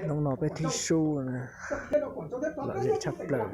Hnub no peb thib sub, lom zem tshaj plaws.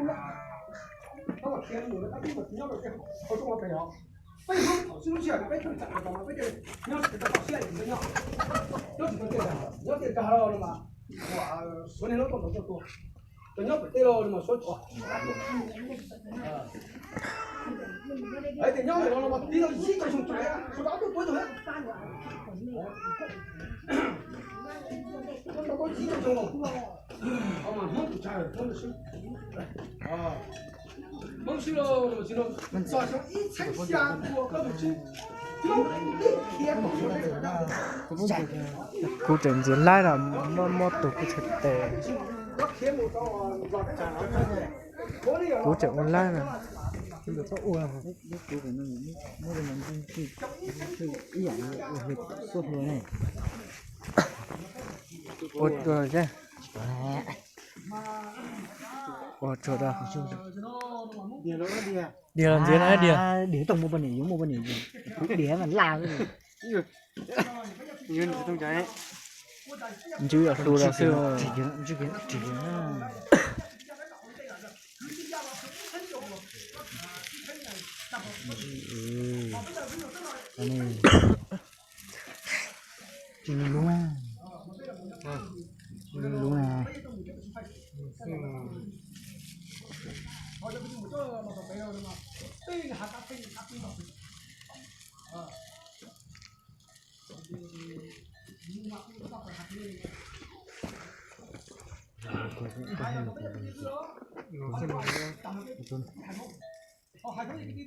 Kuv tseem ntxias laib los muab tus kuj tsis tes. Kuv tseem ua laib na. Ua tsuag, ua tsuag da. Diag los ntxias no diag. Diag tau muaj poj niam, yuav muaj poj niam, diag mas laj. Ntswb yog hlu los xwb. Tsis lub, tsis lub na. Kwv tij Vaj los mas xyoo ib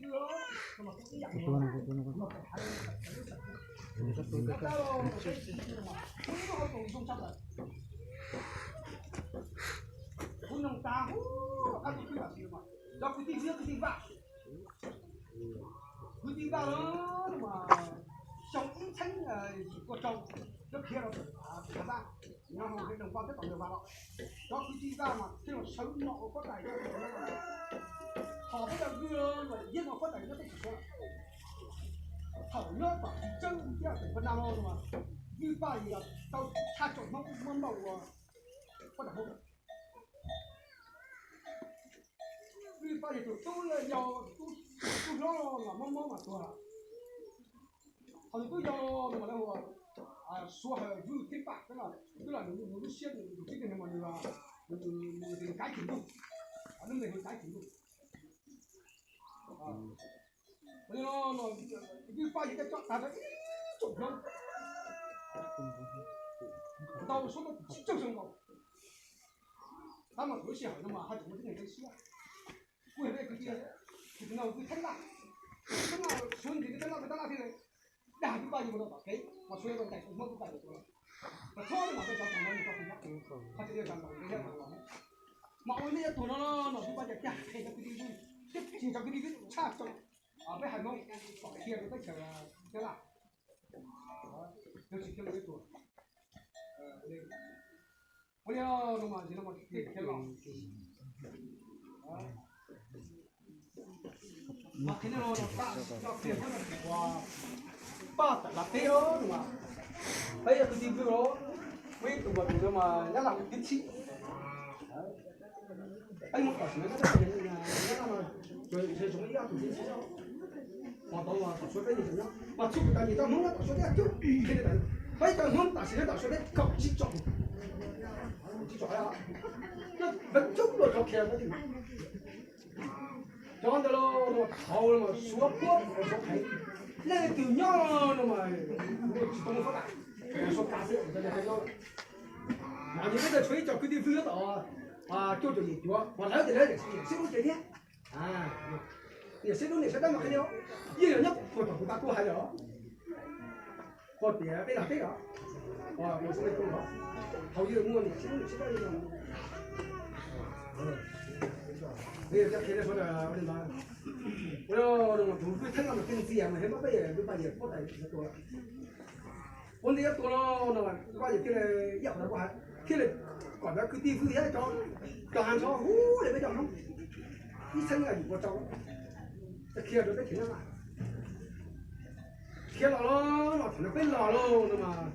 txheeb yim pua rau, nyob khiav rau Hav Vaj, nyob hauv Hwj Loos Vaj thiab tom ntawd Vaj los, cov kwv tij Vaj mas thiaj los sawv los ua huab tais nyob teb chaws Suav. Thaum peb cov Vwj los mas yeej ua huab tais nyob teb chaws Suav. Thaum nyob tom tsis tsawb thiab teb chaws Nplog no mas Vwj Paj Yas tau tshaj tsoom Hmoob muab npaj ua huab tais Hmoob. Vwj Paj Yas tus tub yau, tus tub hlob los mob mob mas tuag. Ho tus tub yau no mas lawv hu ua Suav Hawm Vwj Theej Paj, twb los nws lub siab nws tus txib nws mas nws, nws kav tsis ntuj, lub npe hu kav tsis ntuj. Vwj Paj Yas coj tag tau ib tsoom Hmoob, ntau suab tau tsib caug xyoo nkaus. Tab mas thaum lub sij hawm no mas haj tseem muaj tib neeg tau siab. Kuj yog nej kwv tij, tus no Vwj Theej Paj, Theej Paj Suav ntxiv Theej Paj, Theej Paj thiaj li dag Vwj Paj Yas mus rau tom kev mas Suav yuav tau ntais tus Hmoob Vwj Paj Yas tuaj los. Mas txhob nej mam peb cov tod no mus tso tus no, haj tsis li cov ntawd yog tau los. Mas ua ntej yuav tuag no no Vwj Paj Yas thiaj qhia cov kwv tij Vwj, thiab txhim cov kwv tij Vwj tshaj tsoom peb haiv Hmoob kom khiav rau teb chaws Nyab Laj. Yog tsis khiav los yuav tuag. Ua li no mas, no mas thiaj khiav los. Mas qhia nej los, coj qhia pab tawm Lav teb os no mas, peb yog kwv tij Vwj os, muaj ib tug mas tus no mas Nyab Laj tus thib txhib. Peb Hmoob tam sim no, Nyab Laj no tsuas yog muaj ib ob tug thib txhib. Hos tau mas tom Suav peb nyias tseem nyob, mas txhua tus tas nim tau Hmoob nyob tom Suav thiab cub, peb tau Hmoob tam sim no tom Suav peb kaum tsib tsoom, kaum tsib tsoom, peb cub luaj cov khiav. Cov ntawd los thaum Suav puab, Suav qhev, leej twg nyob no mas tsis tau muaj huab tais, Suav kav xwb. Mas yog peb tau tshuav ib co kwv tij Vwj nyob tom cuaj caum yim cuav, mas lawv tias lawv niam sib hlub ces thiab. Niam sib hlub niam sib hlub mas qhia li, yeej yog nyob puag tom kuv tab kuv hais lawm. Puag tias peb Lav teb los, puag Suav Mej Koob los, thaum ub muaj niam sib hlub niam sib hlub li no. Ua li ntawd, tus Vwj Theej no mas thiaj ntxias mas thiaj muab peb Vwj Paj Yas huab tais tua. Ua ntej yuav tua no, no Vwj Paj Yas thiaj li ib yam li kuv hais, thiaj li kom cov kwv tij Vwj thiab cov, cov hav ntsho hu li peb cov Hmoob ib txheeb yim pua rau, khiav rau teb chaws Nyab Laj. Khiav los los no thaum no peb los los no mas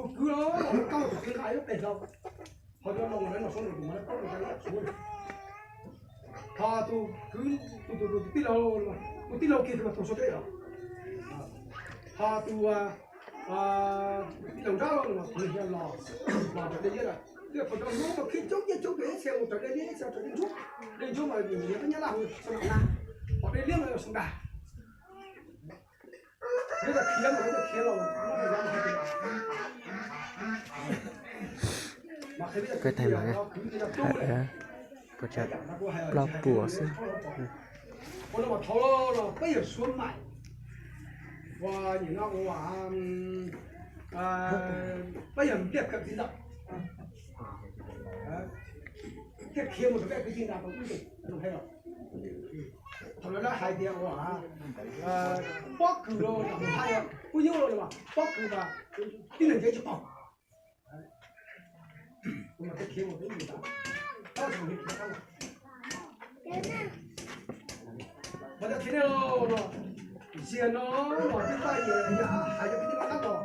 tus kwv los koj tus kwv nqa ib lub pem hlau, ho cov laus lawv los sau ntawm tus mas lawv paub tus ntawd ib yam suav. Ho tus kwv, tus, tus, tus tij laug, tus tij laug kiag tus mas tus sau teb os. Ho tus tij laug nrab los tus mas tus los, los raws dej liab lawm. Twb pom cov hnub mas khib coob ciaj coob pem ib txhia mus raws dej liab ib txhia raws dej ntsuab. Dej ntsuab mas nyiam nyiam peb nyab laj hu sau nram na, pom dej liab mas sau nram. Lawv tias khiav mas lawv tias khiav los, Koj tag mas, plab puas xwb. Ua no mas thaum los peb yawg Suav Maim, ua nim no ua peb yawg Npliaj Kawm txiv ntawm, thiaj khiav mus rau peb kwv tij nram tau ub ntus no los. Thaum lawv hais tias ua pob kws los mus hais kuj nyuaj los mas pob kws mas tib neeg nce tsis paug. Mas thiaj khiav mus rau ub ntus ntawd. Mas cov khiav nej los, ziag no los twb paj yas hais cov kwv tij no qab los,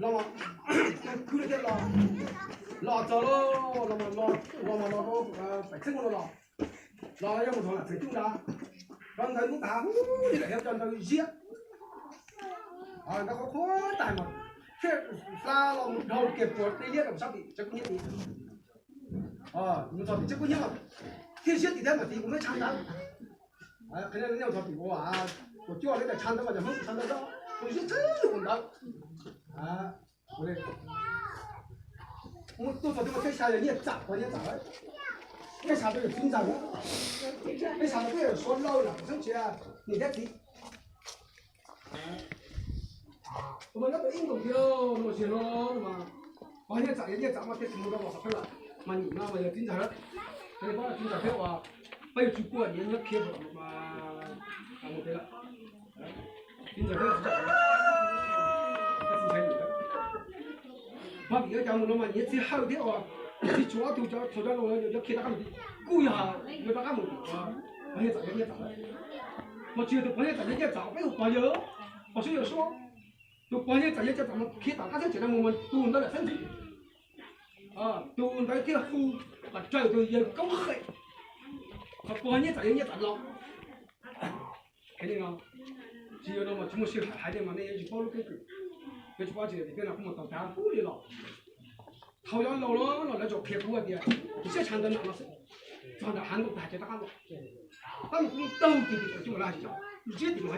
los tus kwv no thiaj los, los txog los, los mas los, los mas los rau pem txheeb no los, los yog mus txog lam txheem cub nrad, cov ntawd ntub tas huv li lawm, yog cov ntawd ziab. Ntawd qhuav qhuav tag mas thiaj hla los mus dhau kiag puag dej liab rau sab tim tsev kub hnyiab tid. Mus txog tim tsev kub hnyiab mas thiaj ziab tim thiab mas tim kuv muaj tshav ntawv. Qhia nej txog tim ua kuv cuaj lawv tas tshav ntawv mas cov Hmoob tshav ntawv, kuv ziab txhib ua ntawd. Tuaj txog twb muaj teb xya yog Nyiaj Txam, pog Nyiaj Txam lawm. Teb xya rau yawg txiv ntxawm, teb xya rau peb yawg Suav Lauj lawm, xeeb txiv niam thiab txiv. Tus mas nyob tau ib ntus kiag no mas ziag no mas, pog Nyiaj Txam yog Nyiaj Txam mas thiaj tsis mus rau los qhov peb lawm, mas nim no mas yog txiv ntxawm lawm. Peb paub txiv ntxawm thiab uas peb yuav tsum kuaj nyiaj khiav mus pem lawm. Txiv ntxawm thiab txiv ntxawm, pog vim yuav cas mus no mas nyiaj txiv hawm thiab uas txiv tshuav ob tug cov thaum cov laus yuav khiav rov qab mus tid kuj yog yuav rov qab mus, pog Nyiaj Txam yog Nyiaj Txam lawm. Mas tsis yog tus pog Nyiaj Txam yog Nyiaj Txam peb hu pog yawg, pog Suav Yawg Suav. Tus pog Nyiaj Txam yog Nyiaj Txam mas khiav tom qab txheeb tsev no mus mas tus ntawd lam xeeb ntxwv, tus ntawd thiaj hu kom raws tus yawg Koob Qe, qhov pog Nyiaj Txam yog Nyiaj Txam los. Tsis yog no mas tsis muaj sij hawm hais nej mas nej yuav tsis paub lub keeb kwm, yuav tsis paub tsis tias peb no kuj mus tau tav huv li los. Thaum cov laus no los lawv tsuas qhia kuv tias tus siab tshav ntawv no xwb, txog nram hav ntoo tag ces rov qab los. Tab mas kuv taug tis tim tawm coj mus lawm tsis tau, ziab tim no.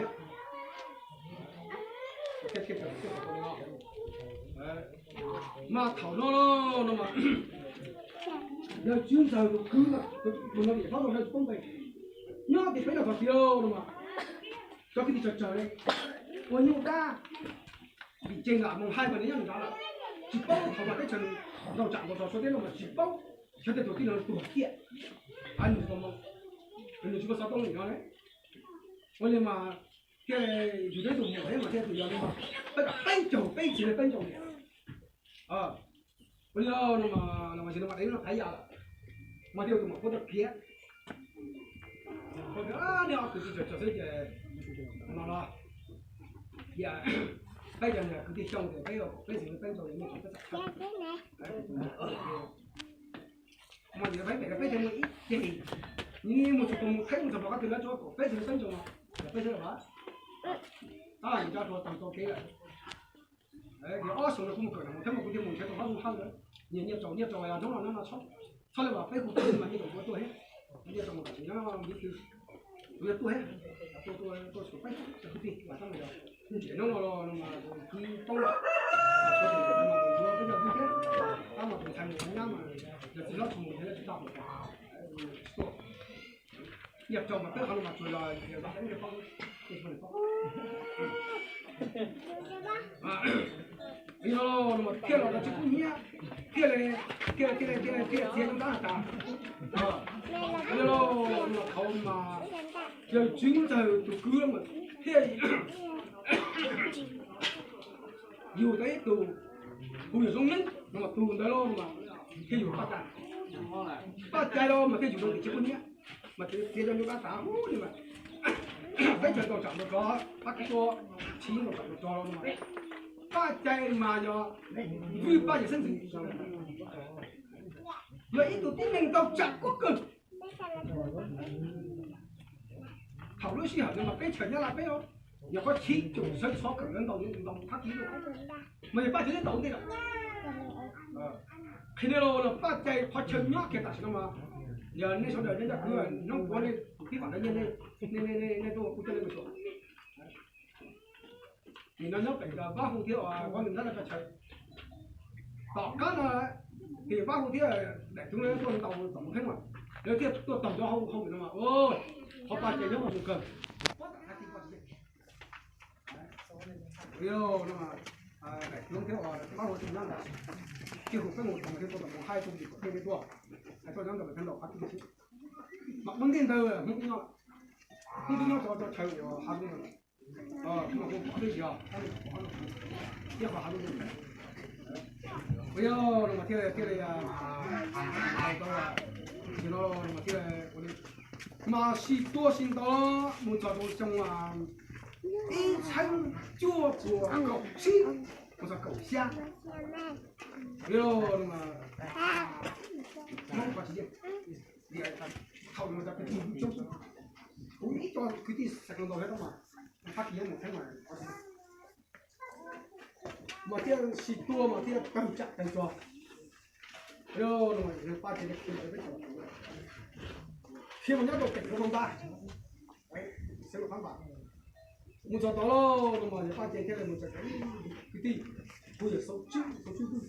Mas thaum no no mas yawg Tswv Ntxawg tus kwv mas tus no niam hlob rau lawv tsis paub npe, nyob tim peb no txog tid no mas cov kwv tij tsawg tsawg li ua nyuj dab vim ceg ntawm moos hais mas nws nyob nrad lawm, tsis paub thaum mas teb chaws ntaus tsam ntaus rog suav teb no mas tsis paub, xyov tej tus tij no tuag ciaj, nws tsis tau moo, nws tsis muaj xov tooj li no. Ua li mas thiaj yus teb tus muam thiab mas thiaj tus yog li mas peb kom peb caug peb txiv peb ncaug niam. Ua li no mas, no mas tsis no mas dev no thaiv yam lawm, mas thiaj tus muam puab tau khiav. Niaj ob kwv tij tsawg tsawg xwb ces no no, peb cov niag kwv tij Xyooj tias peb kom peb txiv peb ncaug niam, peb txawm mas yus peb pem peb thiaj muaj ib ceg, nws mus txog tus mus qheb mus txog rov qab twg lawv tsuas kom peb txiv peb ncaug no, peb thiaj li tab yus cov rua tau tau kev lawm. Yog ob xyoo no kuv mus kawm no thiab mas kuv thiaj mus nrhiav tau hlob zoo hawj lawm. Nyias nyias tsaus nyias tsaus yog hnub no hnub no txhob, txhob li mas peb hu tuaj mas nyias tsaus nyias tuaj thiab, nyias tsaus mus tam sim no viv twg kuv yuav tuaj thiab, tuaj tuaj tuaj txog peb kwv tij mas tab mas yog ntiam hnub no los no mas kwv paub lawm, mas yuav peb yog twg thiab, tab mas tus ntxhais mus kuv nyab mas yog txiv hlob tsis mus nrhiav lawv tsis tau, tsis tuaj. Nyias tsaus mas peb qhov no mas tsuas yog yawg Vam Leeb thiaj paub, Yog no mas thiaj los tsis kub hnyiab, thiaj li, thiaj li, thiaj li, thiaj li txiav cov ntab tas. Yog no mas thaum mas yawg Tswv Ntxawg tus kwv mas thiaj yug tau ib tug hu yawg Zoo Neeb no mas tus ntawd los mas thiaj yug Paj Cai. Paj Cai los mas thiaj yug tau tsis kub hnyiab, mas txiav cov ntab tas ub li mas peb chaws tau tsam tau rog, pab kib tuaj tsis tau tsam tau rog los mas Paj Cai mas yog Vwj Paj Cai xeeb ntxwv, yog ib tug tib neeg tau tsam kub kawg. Thaum lub sij hawm ntawd mas peb chaws Nyab Laj peb yog qhov chiv cum sawv txhov kawm lawv ntaus ntaus pab kib, mas yog Paj Cai twb ntaus ntej lawm. Qhia nej los Paj Cai qhov chaw nyob kiag tam sim no mas yog nej sawv daws nej cov kwv Hmoob puav leej tib kom ntawd nej, nej tuaj kuv coj nej mus xyuas. Nim no nyob pem Vaj Hu thiab Vaj Hu Ntab Laj Kab Tshaw. Tom qab no ces Vaj Hu thiab daim tub lawv tuaj ntaus tom mus kheeb mas lawv thiaj tuaj taug cov hauj lwm no mas qhov Paj Cai nyob mas mus kawg. Daim tub thiab Vaj Hu thiab nyob ntawd, cia hu peb mus tom thiab tuaj tom mus hais tus tim kom tej tuaj, hais tuaj nyob ntawd mas kheev ntaus qab tib si. Mas ua ntej ntawd Hmoob twb nyob, Hmoob twb nyob rau chaw uas hav zoov no, Hmoob pom twb yog, thiab qhov hav zoov no, ua yog no mas thiaj li, thiaj li, no mas thiaj li ua li, mas sim tua sim ntov mus txog rau xyoo ib txhiab cuaj puas kaum tsib mus txog kaum xya. Ua li no mas Hmoob qhov tsis yeej, thaum no cov kwv tij coob, kuv ib co kwv tij xav ntaus thiab mas Fab Kis nyob mus kheeb mas, mas thiaj sim tua mas thiaj tawg tsam tawg rog. Paj Cai qhia mas nyob rau pem Luam Phab Npas, xeev Luam Phab Npas. Mus txog tod lauj no mas yog Paj Cai thiaj li mus txog cov kwv tij, kuj yog Xauv Tswb, Xauv Tswb kuj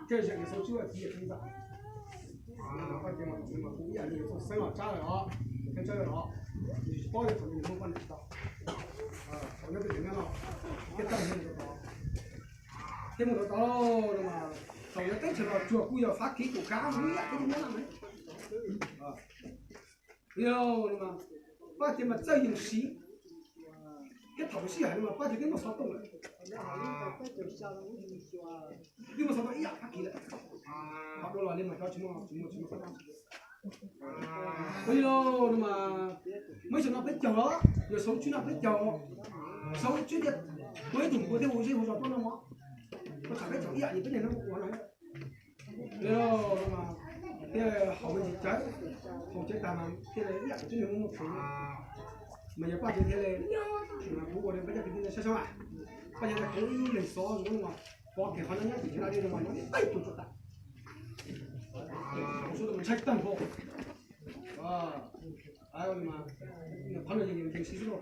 thiaj zeem yog Xauv Tswb txiv yawm txiv ntxawm. Paj Cai mas txiv mas kuj ib yam li yog txoj xeeb los tsab lawm os, xeeb tsab lawm os, tsis paub yog thaum nws Hmoob poj niam tsis tau, thaum nyob peb cov nyob no, thiaj tawg mus tod. Thiaj mus tod tod no mas thaum yog teb chaws Los Tsuas kuj yog Fab Kis tus kab ib yam thiab, Nyab Laj mas. Yog no mas Paj Cai mas txawj yees siv, thiab thaum sij hawm no mas Paj Cai twb muaj xov tooj lawm, twb muaj xov tooj ib yam Fab Kis lawm. Qhov dua los li mas cov tsis muaj, tsis muaj, tsis muaj xov tooj. Ua li no mas muaj ib xyoos noj peb caug, yog Xauv Tswb noj peb caug, Xauv Tswb tias ua ib tug npua thiab ua zej ua zos tuaj noj mov, ua txham peb caug ib yam li peb niaj hnub ua no. Thiaj haus me ntsis cawv, haus cawv tag mas thiaj li ib yam li tib neeg muaj muaj plhus. Mas yog Paj Cai thiaj li, kuv ua li peb cov kwv tij sab sab, Paj Cai tias kuv ib lub neej xov zoo mas pov kev qhov no nyob tim Nyab Laj no mas nyob tej tug tsuas tas, kuv sawv daws mus ntshai tag nrho. Qhov no yeej siv xwb,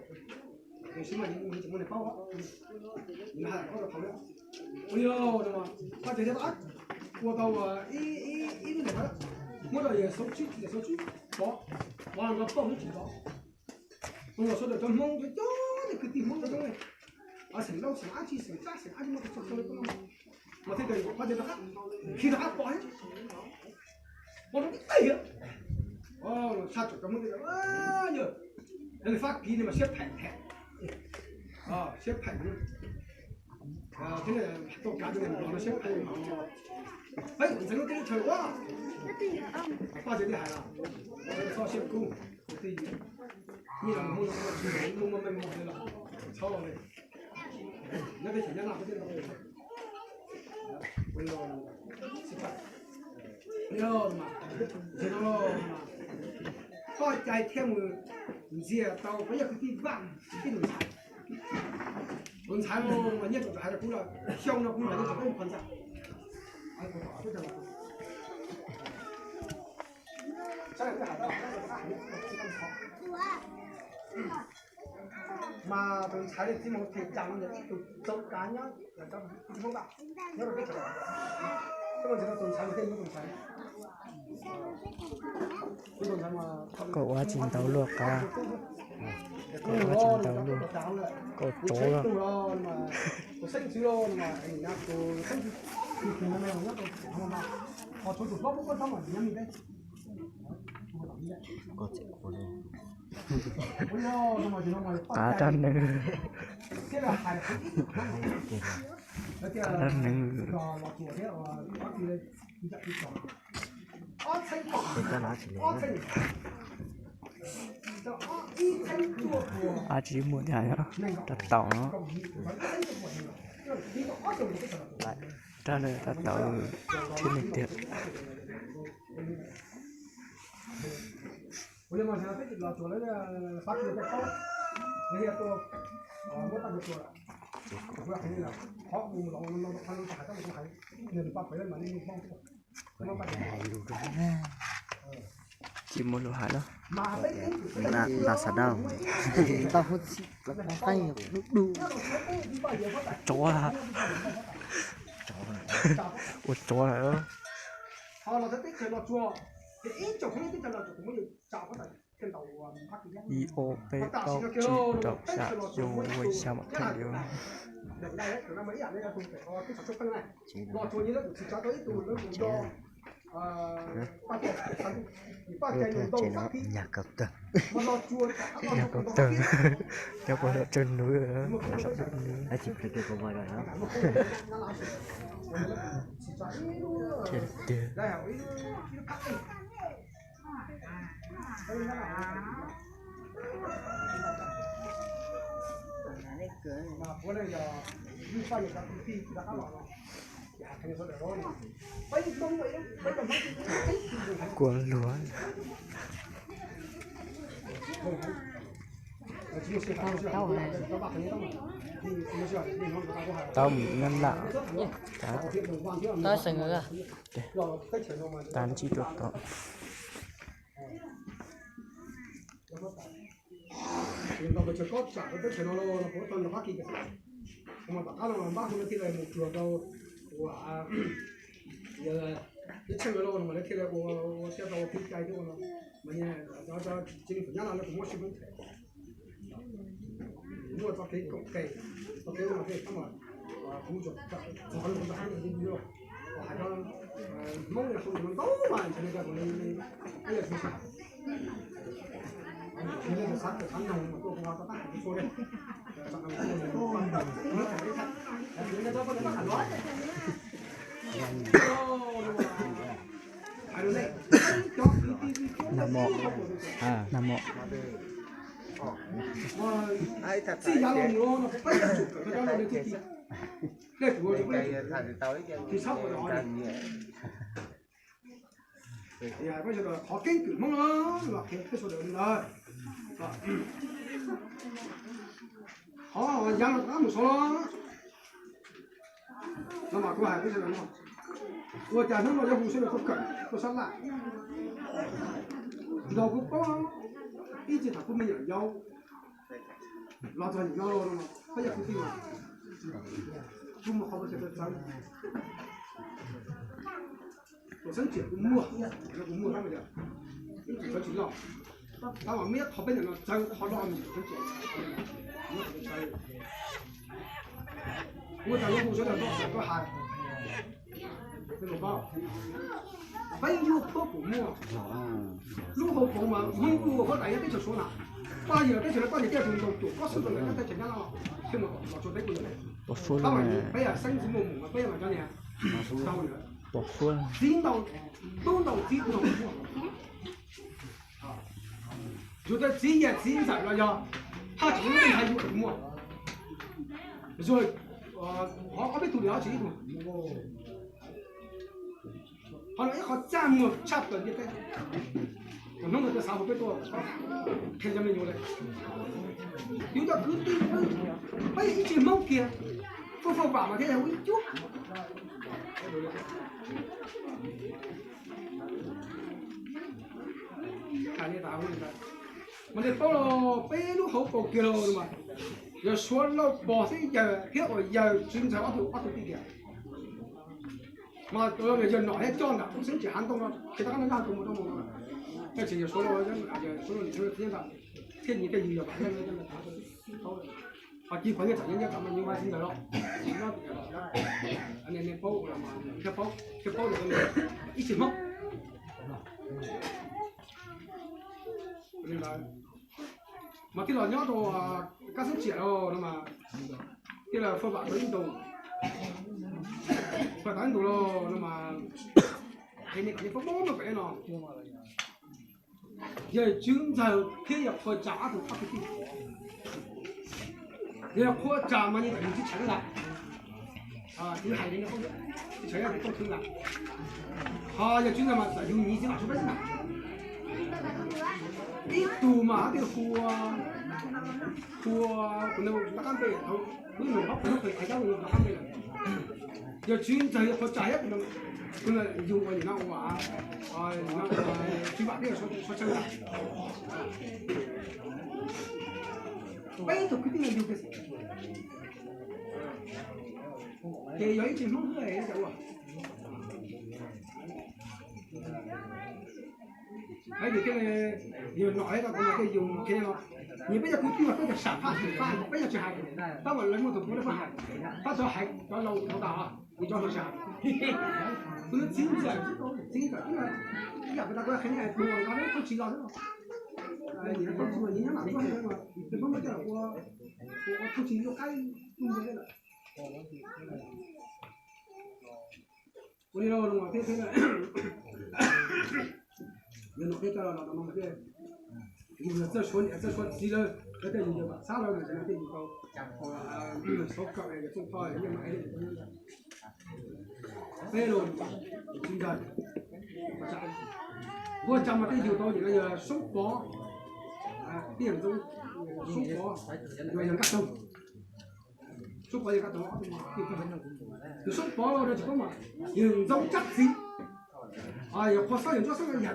yeej siv mas yeej tsis muaj neeg paub. Nws hais qhov rau thaum ua li no mas Paj Cai thiaj ua tau ib lub neej muab rau yawg Xauv Tswb, yawg Xauv Tswb pov, pov los nrog pauj lub tsev tod. Ua los sawv daws cov Hmoob cov cov kwv tij Hmoob cov coob li, xeem Lauj xeem Ab Tsi xeem Tsab xeem Ab Tsi muaj txog txog li no mas thiaj li Paj Cai rov qab, khi rov qab pov thiab, pov rau tib teg thiab. Tshaj tawm cov Hmoob tias yog, yog li Fab Kis no mas siab phem phem, siab phem thiab, tuaj kav cov neeg nplog no siab phem. Peb ntxeev lub teb lub chaw ua, Paj Cai twb hais los, txhob siab kub, kwv tij, nyiaj los Hmoob tsis muaj, muaj meej muaj li los txhob li. Nyob teb chaws Nyab Laj peb twb ntaus li, ua li no mas, ntawm no mas Paj Cai thiaj mus ntxias tau peb yog kwv tij Vaj Hu ib tug ntxhais. Tus ntxhais no mas Nyiaj Txoov hais rau kuv lawm, xyoo no kuv mam li tau peb mus qhov ntxa. Mas tus ntxhais li txiv mus them cas no yog ib tug txaus kav nyob, nyob rau peb chaw, tus ntxhais mas thiaj yug tus ntxhais, tus ntxhais mas, koj ua tsis ntau luaj qab. Koj ua tsis ntau luj, koj tsov lawm. Qab rab hneev, qab rab hneev. Ab tsi muaj tiag, rab taus no. Rab, rab taus thiab ne tiag. Tsis muaj lus hais na. Nta xav dab, tau hu txi, dub dub. Tsov, ua tsov lawm. Ib ob peb plaub tsib rau xya xyoo ua xya mam theej li. Tsev no nyag kawg tag, nyag kawg tag. Nyob puag saum tsawg nub, saum tsawg nub. Tiag tiag. Kua luag. Tau mus nyob lawm. Tau xeem. Tag ntsib rau tom. Muaj txoj kev koom tes, txoj kev ua no tej tab mas kuv txog hauv lus kuv hais rau Hmoob ntau mas ntshe nej cov kuv li, nej yog tsis xav, nej xav tawm xav noog mas tuaj kuv ho rov qab hais txhua txhua li. Nag hmo, nag hmo txij yav los mus no peb caug tawm cov no nej twb tsis, nej kuv tsis xav ua rau qhov keeb kwm Hmoob no los qhia peb sawv daws li ntawd. Qhov yav no rov qab mus sov los, no mas kuv hais peb sawv daws no, ua cas hnub no yuav hu sawv daws tuaj kawm tuaj sab laj. Ntaus kuv paub ib txhia thaum kuv me nyuam yaus los txog niam no los no, peb yog kwv tij mas kuv muaj qhov txhia txawv. Tus xeeb tsim kuv muaj, kuv muaj tab mas yog ib tug sawv tsis loj, tab mas muaj ib qho peb nim no txawv qhov loj tus xeeb tsim. Kuv tas yuav hu sawv daws tuaj kawm tuaj hais. Peb lub hauv paus kuv muaj, lub hauv paus mas Hmoob kuj ua huab tais nyob teb chaws Suav na, pab yawg teb chaws pab yawg teb chaws ntaus cuam kob xwb rau lawv nyob teb chaws Nyab Laj los thiaj mus los txog teb kuj yog. Tab mas peb yog xeeb txwv muaj mus mas peb yog mas cov niag txiv ntau, tub ntau txiv ntau muaj. Yus tej txiv yawg txiv ntxawm los yog haj tseem muaj tej ntxhais yus kuj muaj. Yus qhov ob peb tug li ob tsis ib tug. Qhov no ib qho txaj muag tshaj plaws ntiaj teb. Hnub no tuaj xav hu peb tuaj qhia cov me nyuam li, yus cov kwv tij, peb yog ib tsev Hmoob kiag, faj faj vam mas thiaj yog ib cuab. Mas nej paub los peb lub hauv paus kiag los mas yog Suav Lauj Pov thiab yawg thiab uas yawg Tswv Ntxawg ob tug, ob tug tij kiag. Mas yawg nom thiab coj nram kuv xeeb tsis hav ntoo no ces rov qab no nyob tus mus rau mus no. Tab sis yog Suav Lauj, Suav Lauj nim thiab ntawd. thiaj nyias tej yus yog vam meej, ho ci qhov nyiaj tsam nyiaj tsam mas nyias ua tsis ntawd los, thiaj paub, thiaj paub, ib txwm Hmoob mas thiaj los nyob rau kab xeeb tsiam no mas thiaj li faj vam tau ib ntus, faj tau ib ntus los no mas, es kom nws paub paub no kom no, yawg Tswv Ntxawg thiab yawg Qhua Tsam ob tug ob kwv tij, yawg Qhua Tsam mas nyias tawm yus tsis tshawv lawm, tsis hais li, tsis tshawv yog tsis tau tshwm lawm, ho yawg Tswv Ntxawg mas txawm yus nyiv txiv lam suav peb xwb na. Ib tug mas hab tias hu, hu, kuv nug laj qab npe, wb nug hab kuv nug qhov yab nug laj qab npe lawm. Yawg Tswv Ntxawg yawg Qhua Tsam thiab kuv, yug ua nim no ua, nim no ua Tswv Vam thiab Suav Tsheej lawm. Peb tug kwv tij yug ces yog ib tsev Hmoob xwb cas ua. Hais tias yog nom es tau kuv mas thiaj yug no, nyias peb cov kwv tij mas peb cov sam phaj xwm phaj peb yog tsis hais, tab mas lawv muaj tus puav leej pab hais, pab cov hais cov laus thaum tas, yus cov hluas sam. Kuv txiv ntxawm, txiv ntxawm ib yam pes tas kuv qhia nej dua nqa peb tub tsis los xwb, nyias tub tsis los nyias nyob mam tuaj hais mas tes Hmoob muaj coj los ua, ua tub tsis yuav qaib tuj ntua lawm. Ua li no thiab thiab, yog nom thiab coj los no mas thiaj, yus yog txawj suav niam txawj suav txiv lawm, lawv thiaj yus yog vam txhab lawm no ces no thiaj yus tau, tau kawm yog txooj thoj yog nyiaj mas es peb los tsis ntaug. Nquag Tsab mas thiaj yug tau nim no yog Soob Pov, tij Ntxoo, Soob Pov, yog Nkaj Toog. Soob Pov yog Nkaj Toog, Soob Pov los tsis paub mas yog Ntxoo Tsab txiv, yog Qhua Xob yog Ntsuab Xob yog,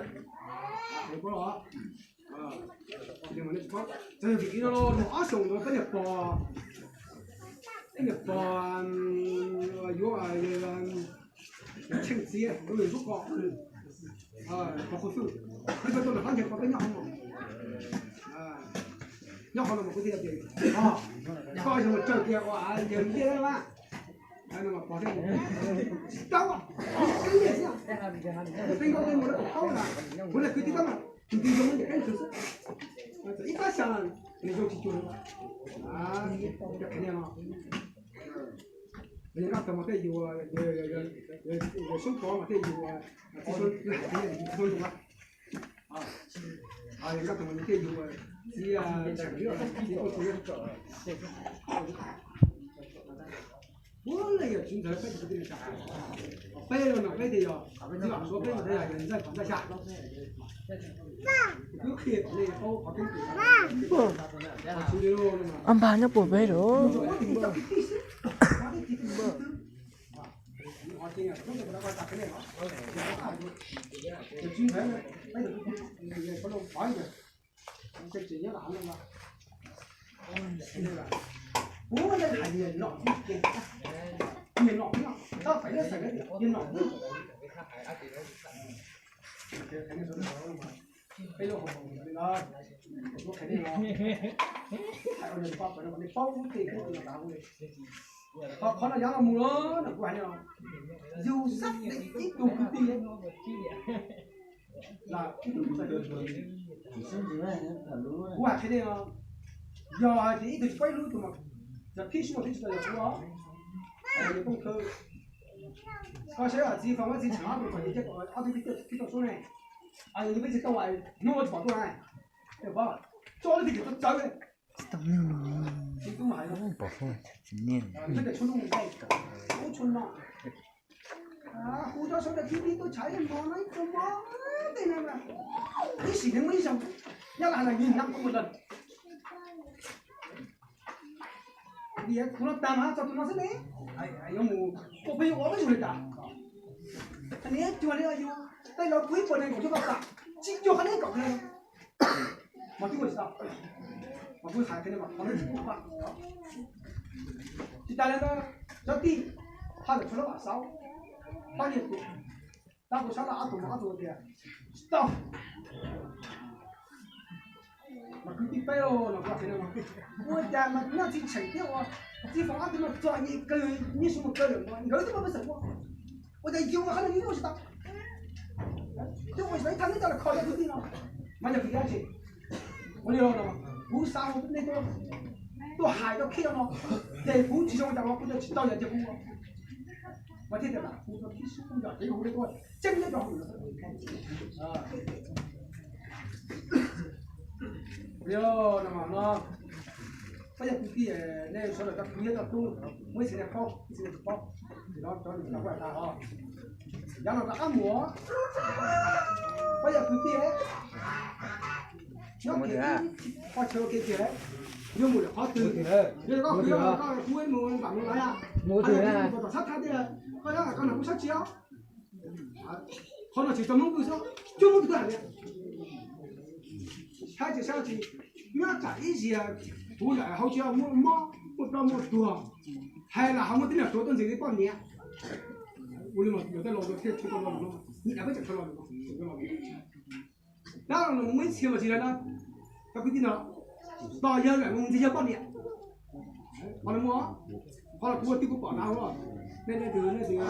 tsis paub. Txawm yog vim li no los ob xyoos ntawd peb niam pog, peb niam pog yuav Tsheej txiv, Ntsuab Ko, Pov Qhua Xwb, peb tuaj nram qab ncaig ko peb nyob qhov no, nyob qhov no mas kuv thiaj tias, koj yog mus raws kiag ua yawg ntiaj mas, no mas pog thiaj tsis tau, tsis tau ntiaj xwb, tej nkauj tej muam lawv kom paub na, kuv niag kwv tij tab mas tus nti zoo ntiaj teb xwb, txawm ib pab xya nws zoo tsis cuag, qhia no, yog Nkaj Toog mas thiaj yug, yog Soob Pov mas thiaj yug, txiv Soob Ntxoo, yog Nkaj Toog mas thiaj yug txiv, txiv Koob Txoos. Puav leej yog Tswv Ntxawg peb tug kwv tij neej tsa, peb los no peb tias yog txiv Vam Suav peb mas thiaj yog yawg Ntxawg Pov Ntxawg Xya. Kuv qhia kom nej paub qhov tseeb tias, Ob npag nyob puag pem lawm. Kuv hais tias nom, niag nom, tau pem lub xeem tias niag nom, peb lub hauv paus li no, kuv qhia nej no, hais ua li pab pawg no kom nej paub lub txij lub tav li. Qhov no yav no mus los no kuv hais nej no, yus xab ib tug kwv tij, kuv hais qhia nej no, yog hais tias ib tug tsis paub ib lub tug mas, yog phib sub mas phib tsis tau yog kuv os. Yog Tooj Thawj, koj saib txiv Fas Muab txiv Tsheej ob tug txom nyem thiab, ob tug pib tau sub ne, yog peb tsis tau hnub tsis pom tuaj na, tso lub txij tawv tawv. Tsis tau nug no. Tsis tau hais no. Pom hua tsis niaj. Nyob tias tshuav nug mus nqaij, ub tshuav no. Hu cov sawv daws thib pib tuaj tshais ib hmo no ib tug hmo tej no mas ib sim neej muaj ib zaug, nyob las hais las yim nab kuv mus lawm. Vim kuv no tag mas txog tus no xwb ne, yuav mus ua peb yuav ua peb yug li cas? Niam cuag li yus tej laus kuv ib puas nees nkaum cuaj pab tam, tsis cuag qhov neb kom kiag. Mas twb ua tsis tau, mas kuv hais qhia nej mas qhov no tsis pub pab. Tsis tas li ntawd, cov tij haj lawm tshuav lub vam xauv, pab nyiaj tus, tab kuv sab laj ob tug mas ob tug tias tsis tau. Mas kwv tij peb los no, ua cas mas nyob txiv tsheem thiab ua txiv faus ob tug no txom nyem kawg, nyob su mus kawg lawm no nkawd twb muaj peev xwm ua, ua cas yus mas qhov no yus ua tsis tau. Twb ua tsis tau ib thaj neb coj los kho yog kwv tij no, mas yog kwv tij dab tsi? Ua li no, kuv xav nej tuaj hais rau Khib no, ces kuv tsis zoo cas los kuv tsis tau yam cia kuv ua. Mas thiaj tias kuv tsis yog kev hu nej tuaj tseeb nyob rau hauv no. Peb yog kwv tij, nej sawv daws cov kwv yog cov tub, muaj ib txhia nej paub, ib txhia nej tsis paub, ces no cov nws tau kuj tas os. Yav no rov qab mus, peb yog kwv tij, nyob kiag ib qho chaw ua ke kiag, yuav mus lawm qhov twg, yog koj kwv koj kuv mus npam mus lawm, mus tus tom sab thab tiag, koj nyob koj no kuv sab tsis os. Qhov no tsis tau Hmoob pw xwb, coob Hmoob twg twb hais li. Saib tsis saib tsis, nyob tsam ib ziag kuv lam hauv tsis muaj mob muaj ploj muaj tuag, hais lam hauv muaj tib niag tuav tuaj ntxias li poj niam. Ua li mas yog tej laus thiaj tsis tau lo lus no, nim no peb tseem tau lo lus no. Dab laug no muaj ib txhia mas tsis yog na, cov kwv tij no, tos yawg lawm mus ntxias yawg poj niam. Qhov no muaj, qhov no kuv ua tib kuv pom na, nej leej twg leej twg,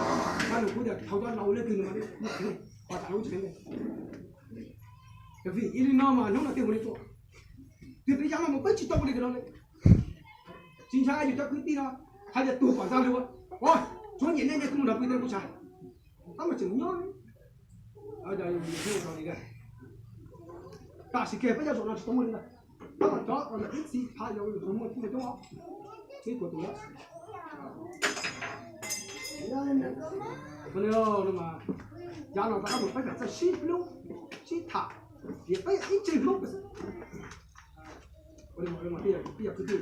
dab laug kuv tias thaum cov laus leej twg no mas, qhov tas lub tsev. Vim li no mas hnub no tej mus li tuaj, twb peb yav no mus peb tsis tau ua li no li. Tsis ntshai yus cov kwv tij no, hais tias tuag pom ntxa lus, tsuav nyiam nej nej twb mus nrog pw tej kuv tshais, tab mas tseem nyob. Tam sim kiag peb cov zaum no tsis tau muaj li ntawd, tab mas cov ib txhis phav yog yus tau muaj tib neeg coob os, ib puas tus lawm. Yav no rov qab mus peb kam txawj sib hlub sib tham, tias peb yog ib tsev Hmoob. Peb yog kwv tij,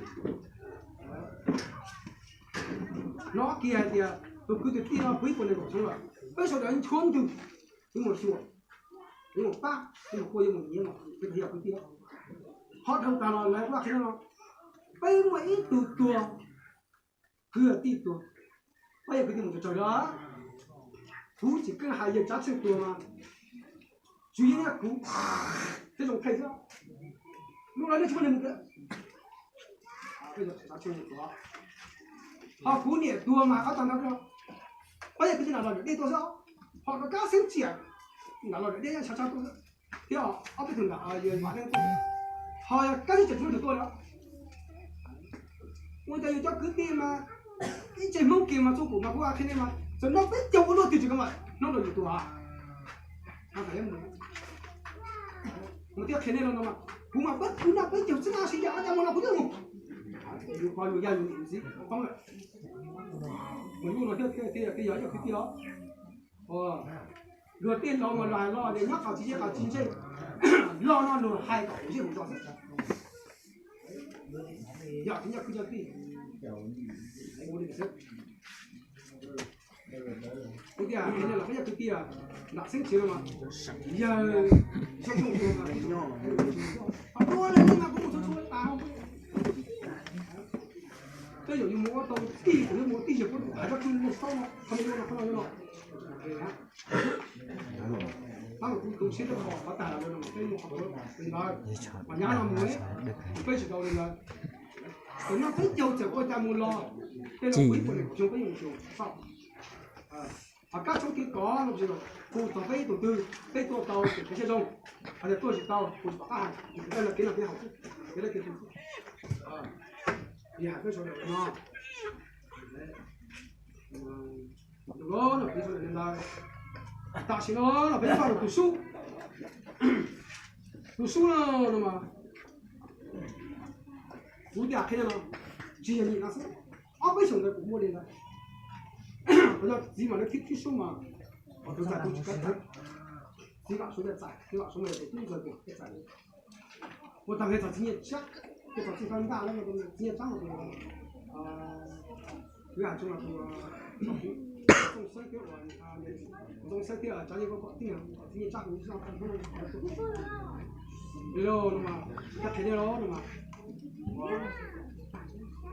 hnov kiag hais tias tus kwv tus tij no puv ib puas nees nkaum xyoo lawm, peb sawv daws nchuav ntws, peb mus xyuas, peb mus pab, peb mus quaj, yuav mus nyiav no, peb yog kwv tij. Qhov dhau tas los lawv vaj qhia no, peb muaj ib tug tuag, kwv tij tuag, peb yog kwv tij mus tsaws tsaws lawm. Kuv tsis keej hais yawg Tsav Tsheej tuag mas, tsuas yog kuv thiab zoo thaij xwb. Lub no nej tsis muaj neeg mus. Ho kuv niam tuag mas qhov tag no, peb yog kwv tij nam los niam dej tuaj xwb, ho rov qab xeeb tsiam nam los niam dej tshav tshav tuaj xwb, thiab ob peb tug nam yawg Vam Leej tuaj, ho yog kab xeeb tsiam tsis muaj tus tuaj li. Ua cas yus cov kwv tij mas ib tsev Hmoob kiag mas txhua tus mas kuv qhia nej mas txawm noj peb caug ua luaj twg tsis kov mas hnub no yus tuag. Mus thiab qhia nej los no mas kuv mas peb kuv noj peb caug txhib nab sib yam ob caj mus no kuv twb mus. Yus qhov yus yaj yus ntxim poob lawm. Mus yus no thiab thiaj yog ib co kwv tij os. Luag tej laus mas luag hais los tias nyob qhov tsis zej qhov tsis ntsej, los no luag hais kom zej mus tso xwb. Yog tsis nyob kwv cov tij, ua li xwb. Kuv tias nej los peb yog kwv tij, nram xeeb tsev no mas yawg Tsav Tsheej tuag mas, dua li no mas kuv mus txhua txhua tas. Tej zaum yus mus ua tau tij, yus mus ua tij yog kuv hais koj tij nej saub no, qhov no yog no, qhov no yog no. Tab mas kuv tu siab rau qhov tag lawm no, peb muaj qhov ntawd, mas nyab no mus, peb tsis tau li ntawd. Txawm noj peb caug txawm ua cas mus los, tej no kuv ib puas nees nkaum xyoo peb yeej mus xyuas tau. Ho kab tshoob kev kov no, hu txog peb ib tug twg, peb tuaj tau ces peb siab zoo, ho yog tuaj tsis tau kuv tsis pom qab hais, kuv tsuas daj no kev no kev haum xwb, kev dab kev qhua xwb. Li hais peb sawv daws no, no peb sawv daws li ntawd. Tam sim no no peb npaj rau tus sub, tus sub no no mas kuv tias qhia no tsis yog nyuam no xwb, ob peb xyoos ntawd kuv muaj li ntawd. Qhov no txiv mas lawv thib thib sub mas, qhov tus txais tus tsis kav txais, txiv vam suav txais, txiv vam suav mas yog tus tub ntxawg tias txais. Ua tag nrho txog txiv Nyiaj Tsab, txog txiv Fab Ntaj, txiv Nyiaj Tsab mas tus, tus hais tso mas tus Ntxoov Xeeb thiab, Ntxoov Xeeb thiab Tsav Nyiaj Koj kom tij, txiv Nyiaj Tsab tus tsis noj tag hnub no. Li no mas, koj qhia nej los no mas,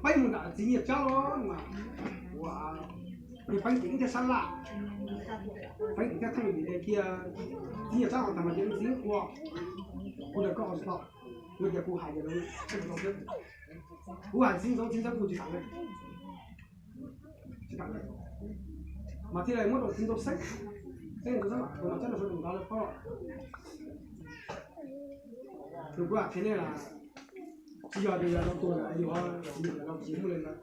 peb mus nram txiv Nyiaj Tsab los no mas, ua, Peeb Tim thiab sab laj, Peeb Tim thiab Theej Tim kiag, txiv Nyiaj Tsab los tag mas ces txiv ua, ua ntawm koj tsis tau. Kuv tias kuv hais tias, kuv hais txiv ntxawm, txiv ntxawm kuv tsis kam li, tsis kam li, mas thiaj li muab rau txiv ntxawm xeeb, xeeb ntxawm xeeb mas tus no txawm no sawv tus ntawd lawm pob. Tus kuv hais qhia nej las, tsis yog tias yog no tuag lawm, yog tsis yog no tsis muaj li ntawd.